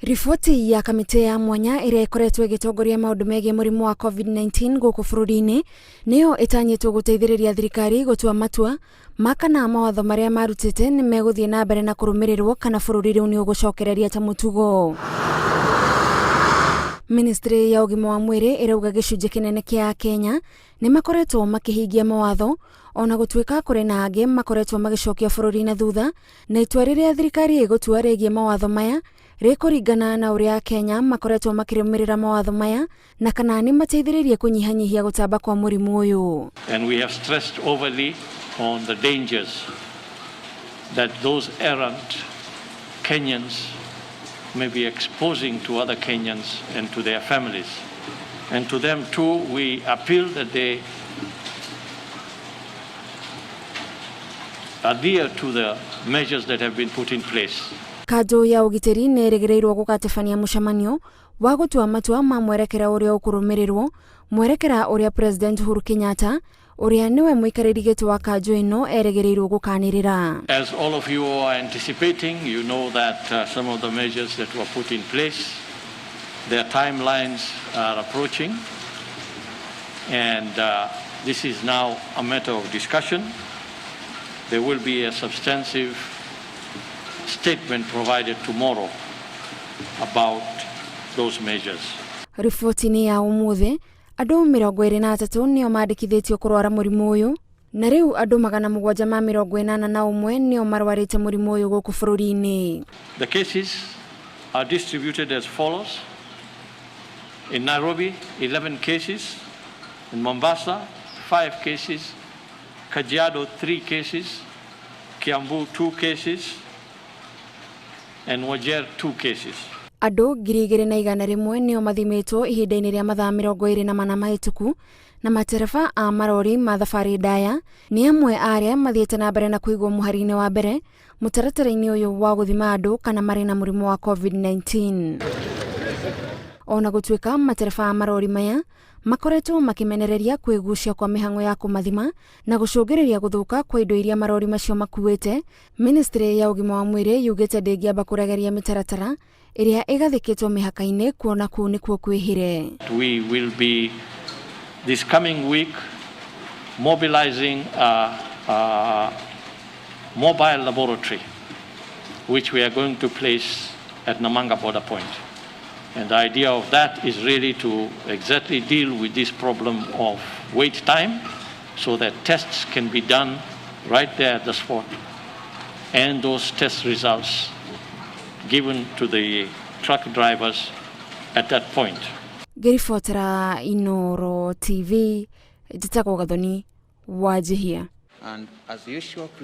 Riboti ya kamĩtĩ ya mwanya ĩrĩa ĩkoretwo ĩgĩtongoria maũndũ megiĩ mũrimũ wa COVID-19 gũkũ bũrũri-inĩ nĩyo ĩtanyĩtwo gũteithĩrĩria thirikari gũtua matua ma kana mawatho marĩa marutĩte nĩ megũthiĩ na mbere na kũrũmĩrĩrwo kana bũrũri rĩu nĩ ũgũcokereria ta mũtugo. Ministry ya ũgima wa mwĩrĩ ĩrauga gĩcunjĩ kĩnene kĩa Akenya nĩ makoretwo makĩhingia mawatho ona gũtuĩka kũrĩ na angĩ makoretwo magĩcokia bũrũri na thutha, na itua rĩrĩa thirikari ĩgũtua rĩgiĩ mawatho maya rĩkũringana na ũrĩa Akenya makoretwo makĩrũmĩrĩra mawatho maya na kana nĩ mateithĩrĩirie kũnyihanyihia gũtamba kwa mũrimũ ũyũ. And we have stressed overly on the dangers that those errant Kenyans may be exposing to other Kenyans and to their families. And to them too, we appeal that they adhere to the measures that have been put in place. Kanjũ ya ũgitĩri nĩ ĩrĩgĩrĩirwo gũgatabania mũcemanio wa gũtua matua ma mwerekera ũrĩa ũkũrũmĩrĩrwo, mwerekera ũrĩa President Uhuru Kenyatta ũrĩa nĩwe mũikarĩri gĩtĩ wa kanjũ ĩno erĩgĩrĩirwo gũkanĩrĩra. As all of you are anticipating, you know that some of the measures that were put in place, their timelines are approaching, and this is now a matter of discussion. There will be a substantive statement provided tomorrow about those measures. Riboti-inĩ ya ũmũthĩ, andũ 23 nĩo mandĩkithĩtio kũrwara mũrimũ ũyũ, na rĩu andũ 781 nĩo marwarĩte mũrimũ ũyũ gũkũ bũrũri-inĩ. The cases are distributed as follows. In Nairobi, 11 cases. In Mombasa, 5 cases. Kajiado, 3 cases. Kiambu, 2 cases. And Wajir, 2 cases. Andũ 2,100 nĩo mathimĩtwo ihinda-inĩ rĩa mathaa 24 mahĩtũku, na matereba a marori ma thabarĩ ndaya nĩ amwe a arĩa mathiĩte na mbere na kũigwo mũhari-inĩ wa mbere mũtaratara-inĩ ũyũ wa gũthima andũ kana marĩ na mũrimũ wa COVID-19. Ona gũtuĩka matereba a marori maya makoretwo makĩmenereria kwĩgucia kwa mĩhang'o ya kũmathima na gũcũngĩrĩria gũthũka kwa indo iria marori macio makuĩte, Ministry ya ũgima wa mwĩrĩ yugĩte ndĩngĩamba kũregeria mĩtaratara ĩrĩa ĩgathĩkĩtwo mĩhaka-inĩ kuona kũu nĩkuo kwĩhĩre. We will be this coming week mobilizing a mobile laboratory which we are going to place at Namanga border point. And the idea of that is really to exactly deal with this problem of wait time so that tests can be done right there at the spot and those test results given to the truck drivers at that point. Ngĩribotera Inoro TV, njĩtagwo Gathoni Wanjihia. And as usual, please